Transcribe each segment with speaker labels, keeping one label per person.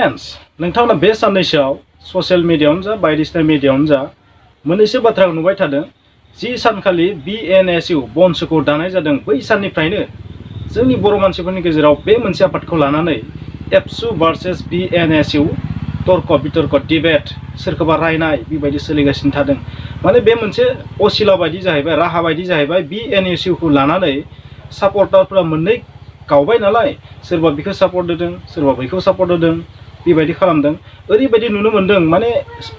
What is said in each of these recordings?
Speaker 1: friends नोंथांमोना बे साननैसोआव social मिडियायावनो जा बायदिसिना मिडियायावनो जा मोननैसो बाथ्रा नुबाय थादों जि सानखालि BNSU बनसुखौ दानाय जादों बै साननिफ्रायनो जोंनि बर' मानसिफोरनि गेजेराव बे मोनसे आफादखौ लानानै एबसु भार्सेस BNSU तर्क बितर्क डिबेट सोरखौबा रायनाय बेबायदि सोलिगासिनो थादों माने बे मोनसे असिला बायदि जाहैबाय राहा बायदि जाहैबाय BNSU खौ लानानै सापर्टारफोरा मोननै गावबाय नालाय सोरबा बिखौ सापर्ट होदों सोरबा बैखौ सापर्ट होदों बेबायदि खालामदों ओरैबायदि नुनो मोनदों माने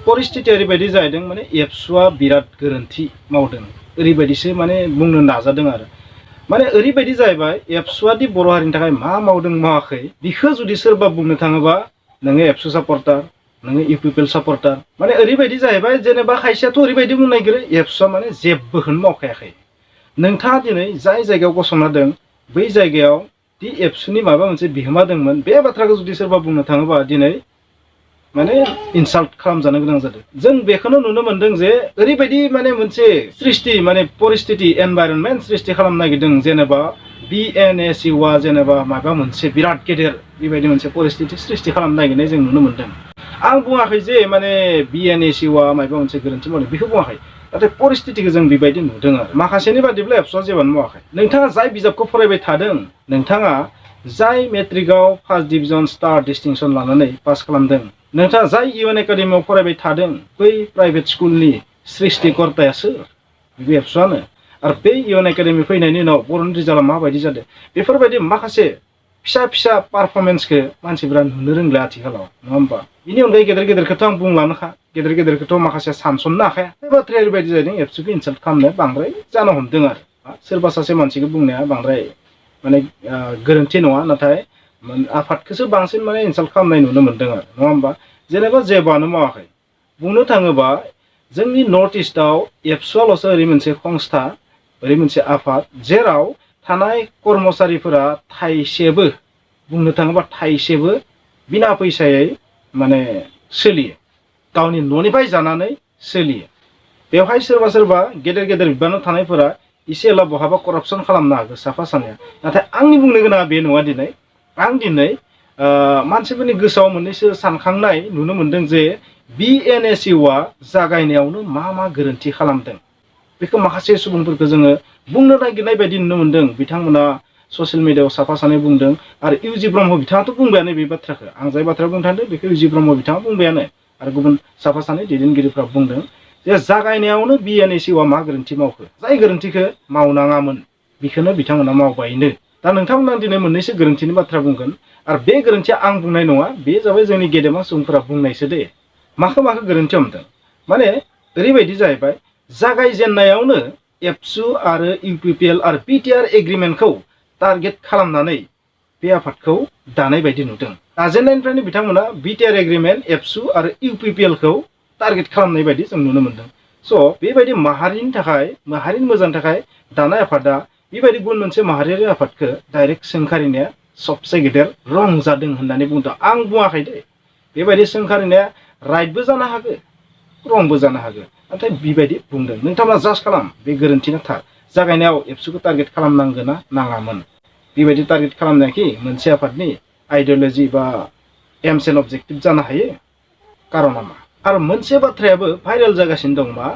Speaker 1: परिस्थिति ओरैबायदि जाहैदों माने एबसुआ बिराद गोरोन्थि मावदों ओरैबायदिसो माने बुंनो नाजादों आरो माने ओरैबायदि जाहैबाय एबसुआ दि बर' हारिनि थाखाय मा मावदों मावाखै बिखौ जुदि सोरबा बुंनो थाङोबा नोङो एबसु सापर्टार नोङो UPL सापर्टार माने ओरैबायदि जाहैबाय जेनेबा खायसेयाथ' ओरैबायदि बुंनो नागिरो एबसुआ माने जेबोखौनो मावखायाखै नोंथाङा दिनै जाय जायगायाव गसंना दं बै जायगायाव दि एबसुनि माबा मोनसे बिहोमा दंमोन बे बाथ्राखौ जुदि सोरबा बुंनो थाङोबा दिनै माने इनसाल्ट खालामजानो गोनां जादों जों बेखौनो नुनो मोनदों जे ओरैबायदि माने मोनसे सृष्टि माने परिस्थिति एनभाइरनमेन्ट सृष्टि खालामनो नागिरदों जेनेबा BNSUआ जेनेबा माबा मोनसे बिराद गेदेर बेबायदि मोनसे परिस्थिति सृष्टि खालामनो नागिरनाय जों नुनो मोनदों आं बुङाखै जे माने BNSUआ माबा मोनसे गोरोन्थि मावदों बेखौ बुङाखै नाथाय परिस्थितिखौ जों बेबायदि नुदों आरो माखासेनि बादिब्ला एबसुआ जेबोआनो मावाखै नोंथाङा जाय बिजाबखौ फरायबाय थादों नोंथाङा जाय मेट्रिकआव फार्स्ट डिभिजन स्टार डिस्टिंसन लानानै पास खालामदों नोंथाङा जाय UN एकाडेमियाव फरायबाय थादों बै प्राइभेट स्कुलनि सृष्टिकर्ताया सोर बे एबसुआनो आरो बे UN एकाडेमि फैनायनि उनाव बर'नि रिजाल्टआ माबायदि जादों बेफोरबायदि माखासे फिसा फिसा पारफरमेन्सखौ मानसिफोरा नुनो रोंला आथिखालाव नङा होमबा बिनि अनगायै गेदेर गेदेरखौथ' आं बुंलानोखा गेदेर गेदेरखौथ' माखासे सानसननो हाखाया बे बाथ्राया ओरैबायदि जादों एबसुखौ इनसाल्ट खालामनो बांद्राय जानो हमदों आरो सोरबा सासे मानसिखौ बुंनाया बांद्राय माने गोरोन्थि नङा नाथाय आफादखौसो बांसिन माने इनसाल्ट खालामनाय नुनो मोनदों आरो नङा होमबा जेनेबा जेबोआनो मावाखै बुंनो थाङोबा जोंनि नर्थ इस्टआव एबसुआल'सो ओरै मोनसे संस्था ओरै मोनसे आफाद जेराव थानाय कर्मचारिफोरा थाइसेबो बुंनो थाङोबा थाइसेबो बिना फैसायै माने सोलियो गावनि न'निफ्राय जानानै सोलियो बेवहाय सोरबा सोरबा गेदेर गेदेर बिबानाव थानायफोरा इसे एला बहाबा करापसन खालामनो हागौ साफा सानैया नाथाय आंनि बुंनो गोनाङा बे नङा दिनै आं दिनै मानसिफोरनि गोसोआव मोननैसो सानखांनाय नुनो मोनदों जे BNSUआ जागायनायावनो मा मा गोरोन्थि खालामदों बेखौ माखासे सुबुंफोरखौ जोङो बुंनो नागिरनाय बायदि नुनो मोनदों बिथांमोना ससियेल मिडियायाव साफा सानै बुंदों आरो UG ब्रह्म बिथाङाथ' बुंबायानो बे बाथ्राखौ आं जाय बाथ्रा बुंनो थांदों बेखौ UG ब्रह्म बिथाङा बुंबायानो आरो गुबुन साफा सानै दैदेनगिरिफ्रा बुंदों जे जागायनायावनो BNSUआ मा गोरोन्थि मावखो जाय गोरोन्थिखौ मावनाङामोन बेखौनो बिथांमोना मावबायनो दा नोंथांमोना दिनै मोननैसो गोरोन्थिनि बाथ्रा बुंगोन आरो बे गोरोन्थिया आं बुंनाय नङा बे जाबाय जोंनि गेदेमा सुबुंफोरा बुंनायसो दे माखो गोरोन्थि हमदों माने ओरैबायदि जाहैबाय जागायजेननायावनो एबसु आरो UPL आरो PTR एग्रिमेन्टखौ टारगेट खालामनानै बे आफादखौ दानाय बायदि नुदों दाजेननायनिफ्रायनो बिथांमोना BTR एग्रिमेन्ट एबसु आरो UPL खौ टारगेट खालामनाय बायदि जों नुनो मोनदों स' बेबायदि माहारिनि थाखाय माहारिनि मोजांनि थाखाय दानाय आफादा बेबायदि गुबुन मोनसे माहारियारि आफादखौ डाइरेक्ट सोंखारिनाया सबसे गेदेर रं जादों होननानै बुंदों आं बुङाखै दे बेबायदि सोंखारिनाया राइटबो जानो हागौ रंबो जानो हागौ नाथाय बेबायदि बुंदों नोंथाङा जाज खालाम बे गोरोन्थिना थार जागायनायाव एबसुखौ टारगेट खालामनांगोन ना नाङामोन बेबायदि टारगेट खालामनायखि मोनसे आफादनि आइडियोल'जि बा एम्स एन्ड अबजेक्टिभ जानो हायो कारना मा आरो मोनसे बाथ्रायाबो भाइरेल जागासिनो दं मा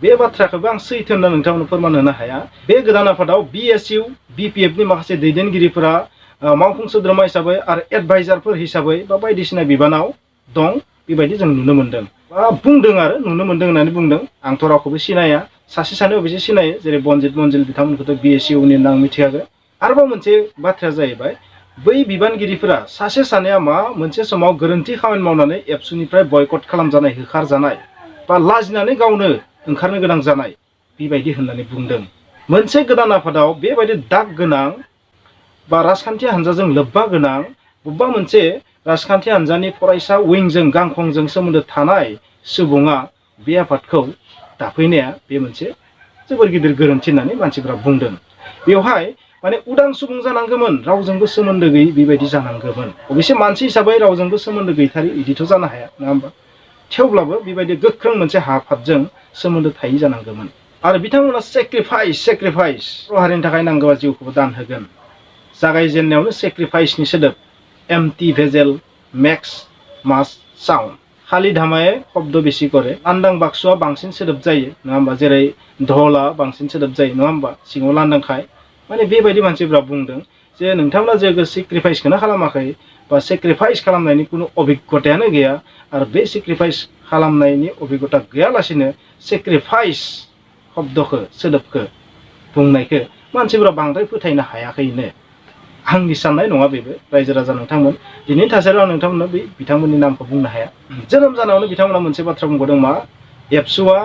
Speaker 1: बे बाथ्राखौबो आं सैथो होनना नोंथांमोननो फोरमान होनो हाया बे गोदान आफादाव BSU BPFनि माखासे दैदेनगिरिफोरा मावफुं सोद्रोमा हिसाबै आरो एडभाइजारफोर हिसाबै बा बायदिसिना बिबानाव दं बेबायदि जों नुनो मोनदों बा बुंदों आरो नुनो मोनदों होननानै बुंदों आंथ' रावखौबो सिनाया सासे सानै अबयसे सिनायो जेरै बनजित मनजिल बिथांमोनखौथ' BSUनि होनना आं मिथिखागौ आरोबाव मोनसे बाथ्राया जाहैबाय बै बिबानगिरिफोरा सासे सानैया मा मोनसे समाव गोरोन्थि खामानि मावनानै एबसुनिफ्राय बयकट खालामजानाय होखारजानाय बा लाजिनानै गावनो ओंखारनो गोनां जानाय बेबायदि होननानै बुंदों मोनसे गोदान आफादाव बेबायदि दाग गोनां बा राजखान्थि हान्जाजों लोब्बा गोनां बबेबा मोनसे राजखान्थि हान्जानि फरायसा उइंजों गांखंजों सोमोन्दो थानाय सुबुङा बे आफादखौ दाफैनाया बे मोनसे जोबोर गिदिर गोरोन्थि होननानै मानसिफ्रा बुंदों बेवहाय माने उदां सुबुं जानांगौमोन रावजोंबो सोमोन्दो गैयै बेबायदि जानांगौमोन अबयसे मानसि हिसाबै रावजोंबो सोमोन्दो गैथारि बिदिथ' जानो हाया नङा होमबा थेवब्लाबो बेबायदि गोख्रों मोनसे आफादजों सोमोन्दो थायि जानांगौमोन आरो बिथांमोना सेक्रिफाइस बर' हारिनि थाखाय नांगौबा जिउखौबो दान होगोन जागायजेननायावनो सेक्रिफाइसनि सोदोब एमटि भेजेल मेक्स मास साउन्ड खालि धामाए शब्द बेसि करे लांदां बाक्सुआ बांसिन सोदोब जायो नङा होमबा जेरै धला बांसिन सोदोब जायो नङा होमबा सिङाव लांदांखाय माने बेबायदि मानसिफ्रा बुंदों जे नोंथांमोना जेबो सेक्रिफाइसखौनो खालामाखै बा सेक्रिफाइस खालामनायनि कुनु अभिज्ञतायानो गैया आरो बे सेक्रिफाइस खालामनायनि अभिज्ञता गैयालासिनो सेक्रिफाइस शब्दखौ सोदोबखौ बुंनायखौ मानसिफ्रा बांद्राय फोथायनो हायाखैनो आंनि साननाय नङा बेबो रायजो राजा नोंथांमोन दिनैनि थासारियाव आं नोंथांमोननो बे बिथांमोननि नामखौ बुंनो हाया जोनोम जानायावनो बिथांमोना मोनसे बाथ्रा बुंबावदों मा एबसुआ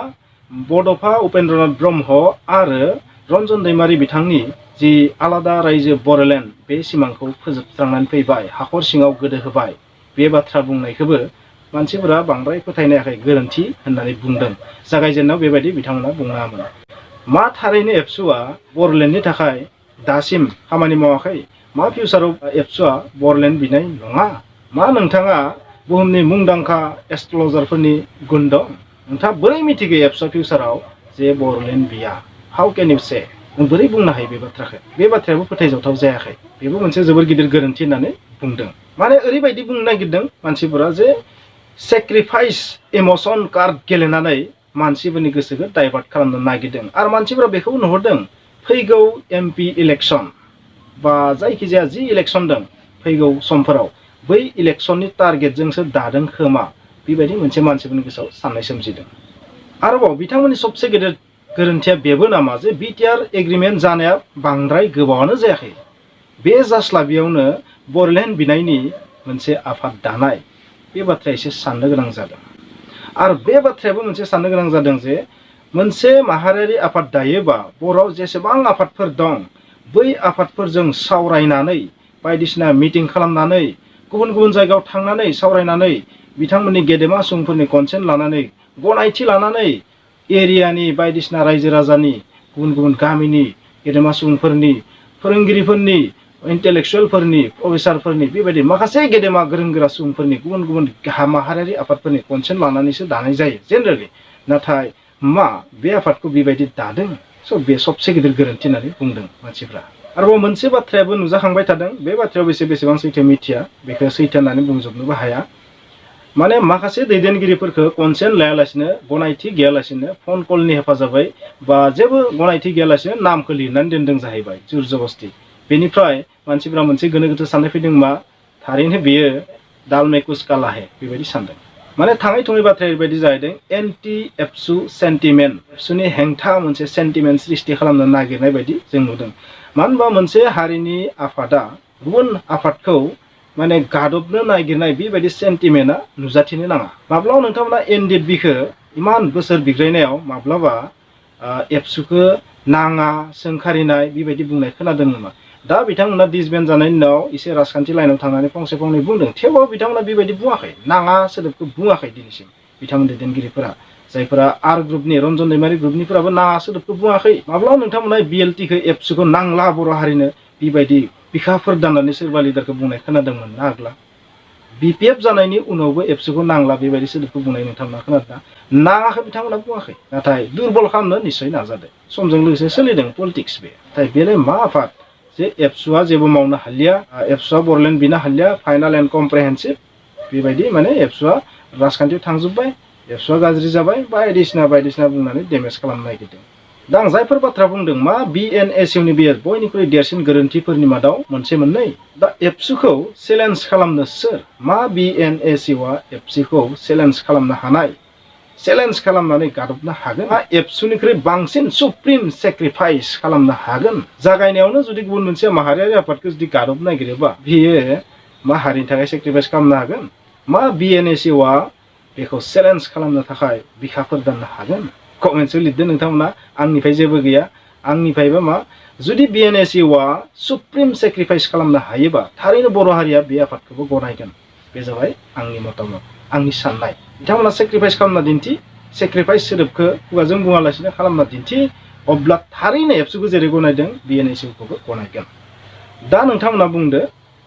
Speaker 1: बड'फा उपेन्द्रनाथ ब्रह्म आरो रन्जन दैमारि बिथांनि जि आलादा रायजो बड'लेण्ड बे सिमांखौ फोजोबस्रांनानै फैबाय हाखर सिङाव गोदो होबाय बे बाथ्रा बुंनायखौबो मानसिफोरा बांद्राय फोथायनो हायाखै गोरोन्थि होननानै बुंदों जागायजेननायाव बेबायदि बिथांमोना बुङामोन मा थारैनो एबसुआ बड'लेण्डनि थाखाय दासिम खामानि मावाखै मा फिउचाराव एबसुआ बड'लेण्ड बिनाय नङा मा नोंथाङा बुहुमनि मुंदांखा एस्ट्रलजारफोरनि गुन दं नोंथाङा बोरै मिथिगौ एबसुआ फिउचाराव जे बड'लेण्ड बिया हाउ केन इउ से नों बोरै बुंनो हायो बे बाथ्राखौ बे बाथ्रायाबो फोथायजाथाव जायाखै बेबो मोनसे जोबोर गिदिर गोरोन्थि होननानै बुंदों माने ओरैबायदि बुंनो नागिरदों मानसिफोरा जे सेक्रिफाइस इमोशन कार्ड गेलेनानै मानसिफोरनि गोसोखौ डाइभार्ट खालामनो नागिरदों आरो मानसिफोरा बेखौ नुहुरदों फैगौ एमपि इलेक्सन बा जायखिजाया जि इलेक्सन दं फैगौ समफोराव बै इलेक्सननि टारगेटजोंसो दादों खोमा बेबायदि मोनसे मानसिफोरनि गोसोआव साननाय सोमजिदों आरोबाव बिथांमोननि सबसे गेदेर गोरोन्थिया बेबो नामा जे बिटिआर एग्रिमेन्ट जानाया बांद्राय गोबावानो जायाखै बे जास्लाबियावनो बड'लेण्ड बिनायनि मोनसे आफाद दानाय बे बाथ्राया एसे साननो गोनां जादों आरो बे बाथ्रायाबो मोनसे साननो गोनां जादों जे मोनसे माहारियारि आफाद दायोबा बर'आव जेसेबां आफादफोर दं बै आफादफोरजों सावरायनानै बायदिसिना मिटिं खालामनानै गुबुन गुबुन जायगायाव थांनानै सावरायनानै बिथांमोननि गेदेमा सुबुंफोरनि कनसेन्ट लानानै गनायथि लानानै एरियानि बायदिसिना रायजो राजानि गुबुन गुबुन गामिनि गेदेमा सुबुंफोरनि फोरोंगिरिफोरनि इन्टेलेक्सुवेलफोरनि प्रफेसारफोरनि बेबायदि माखासे गेदेमा गोरों गोरा सुबुंफोरनि गुबुन गुबुन माहारियारि आफादफोरनि कनसेन्ट लानानैसो दानाय जायो जेनेरेलि नाथाय मा बे आफादखौ बेबायदि दादों स' बे सबसे गिदिर गोरोन्थि होननानै बुंदों मानसिफ्रा आरोबाव मोनसे बाथ्रायाबो नुजाखांबाय थादों बे बाथ्रायाव बेसेबां सैथो मिथिया बेखौ सैथो होननानै बुंजोबनोबो हाया माने माखासे दैदेनगिरिफोरखौ कनसेन्ट लायालासिनो गनायथि गैयालासिनो फन कलनि हेफाजाबै बा जेबो गनायथि गैयालासिनो नामखौ लिरनानै दोनदों जाहैबाय जुर जबस्ति बेनिफ्राय मानसिफ्रा मोनसे गोनो गोथो साननाय फैदों मा थारैनो बेयो दाल मेकुस कालाहे बेबायदि सानदों माने थाङै थुङै बाथ्राया ओरैबायदि जाहैदों एन्टि एबसु सेन्टिमेन्ट एबसुनि हेंथा मोनसे सेन्टिमेन्ट सृष्टि खालामनो नागिरनाय बायदि जों नुदों मानो होनबा मोनसे हारिनि आफादा गुबुन आफादखौ माने गादबनो नागिरनाय बेबायदि सेन्टिमेन्टआ नुजाथिनो नाङा माब्लाबा नोंथांमोना एनडिएफबिखौ इमान बोसोर बिग्रायनायाव माब्लाबा एबसुखौ नाङा सोंखारिनाय बेबायदि बुंनाय खोनादों नामा दा बिथांमोना डिसबेन्ड जानायनि उनाव एसे राजखान्थि लाइनाव थांनानै फंसे फंनै बुंदों थेवबाबो बिथांमोना बेबायदि बुङाखै नाङा सोदोबखौ बुङाखै दिनैसिम बिथांमोन दैदेनगिरिफोरा जायफोरा आर ग्रुपनि रन्जन दैमारि ग्रुपनिफोराबो नाङा सोदोबखौ बुङाखै माब्लाबा नोंथांमोना बिएलटिखौ एबसुखौ नांला बर' हारिनो बेबायदि बिखाफोर दाननानै सोरबा लिडारखौ बुंनाय खोनादोंमोन ना आग्ला बिपिएफ जानायनि उनावबो एबसुखौ नांला बेबायदि सोदोबखौ बुंनाय नोंथांमोना खोनादों नाङाखै बिथांमोना बुङाखै नाथाय दुर्बल खालामनो निस्सय नाजादों समजों लोगोसे सोलिदों पलिटिक्स बे नाथाय बेलाय मा आफाद जे एबसुआ जेबो मावनो हालिया एबसुआ बड'लेण्ड बिनो हालिया फाइनाल एन्ड कमप्रेहेन्सिभ बेबायदि माने एबसुआ राजखान्थियाव थांजोब्बाय एबसुआ गाज्रि जाबाय बायदिसिना बुंनानै डेमेज खालामनो नागिरदों दा आं जायफोर बाथ्रा बुंदों मा बिएनएसइउनि बे बयनिख्रुइ देरसिन गोरोन्थिफोरनि मादाव मोनसे मोननै दा एबसुखौ चेलेन्ज खालामनो सोर मा बिएनएसइउआ एबसुखौ चेलेन्ज खालामनो हानाय चेलेन्ज खालामनानै गादबनो हागोन मा एबसुनिख्रुइ बांसिन सुप्रिम सेक्रिफाइस खालामनो हागोन जागायनायावनो जुदि गुबुन मोनसे माहारियारि आफादखौ जुदि गादबनो नागिरोबा बियो मा हारिनि थाखाय सेक्रिफाइस खालामनो हागोन मा बिएनएसइउआ बेखौ चेलेन्ज खालामनो थाखाय बिखाफोर दाननो हागोन कमेन्टसआव लिरदो नोंथांमोना आंनिफ्राय जेबो गैया आंनिफ्रायबा मा जुदि बिएनएसइउआ सुप्रिम सेक्रिफाइस खालामनो हायोबा थारैनो बर' हारिया बे आफादखौबो गनायगोन बे जाबाय आंनि मतामत आंनि साननाय बिथांमोना सेक्रिफाइस खालामना दिन्थि सेक्रिफाइस सोदोबखौ खुगाजों बुङालासिनो खालामना दिन्थि अब्ला थारैनो एबसुखौ जेरै गनायदों बिएनएसइउखौबो गनायगोन दा नोंथांमोना बुंदो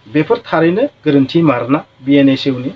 Speaker 1: बेफोर थारैनो गोरोन्थि मारना बिएनएसइउनि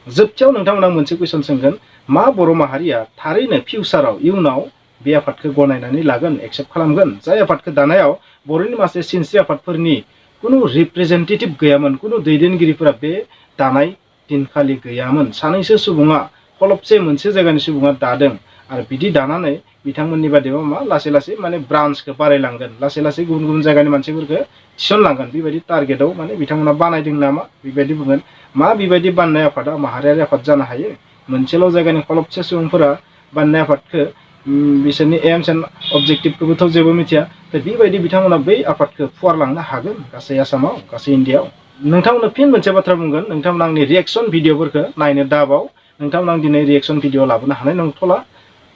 Speaker 1: जोबथियाव नोंथांमोना मोनसे कुइसन सोंगोन मा बर' माहारिया थारैनो फिउचाराव इयुनाव बे आफादखौ गनायनानै लागोन एक्सेप्ट खालामगोन जाय आफादखौ दानायाव बर'नि माखासे सिनस्रि आफादफोरनि कुनु रिप्रेजेन्टेटिभ गैयामोन कुनु दैदेनगिरिफोरा बे दानाय दिनखालि गैयामोन सानैसो सुबुङा खलबसे मोनसे जायगानि सुबुङा दादों आरो बिदि दानानै बिथांमोननि बादिबा मा लासै लासै माने ब्रान्चखौ बारायलांगोन लासै लासै गुबुन गुबुन जायगानि मानसिफोरखौ थिसनलांगोन बेबायदि टारगेटआव माने बिथांमोना बानायदों नामा बेबायदि बुंगोन मा बेबायदि बानायनाय आफादा माहारियारि आफाद जानो हायो मोनसेल' जायगानि खलबसे सुबुंफोरा बानायनाय आफादखौ बिसोरनि एम्स एन्ड अबजेक्टिभखौबोथ' जेबो मिथिया दा बेबायदि बिथांमोना बै आफादखौ फुवारलांनो हागोन गासै आसामाव गासै इन्डियायाव नोंथांमोननो फिन मोनसे बाथ्रा बुंगोन नोंथांमोना आंनि रिएक्सन भिडिअफोरखौ नायनो दाबाव नोंथांमोना आं दिनै रिएक्सन भिडिअ लाबोनो हानाय नंथ'ला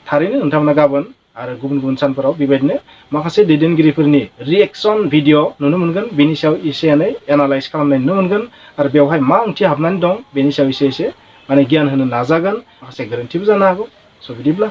Speaker 1: थारैनो नोंथांमोना गाबोन आरो गुबुन गुबुन सानफोराव बेबायदिनो माखासे दैदेनगिरिफोरनि रिएक्सन भिडिअ नुनो मोनगोन बेनि सायाव एसे एनै एनालाइज खालामनाय नुनो मोनगोन आरो बेवहाय मा ओंथि हाबनानै दं बेनि सायाव एसे माने गियान होनो नाजागोन माखासे गोरोन्थिबो जानो हागौ स' बिदिब्ला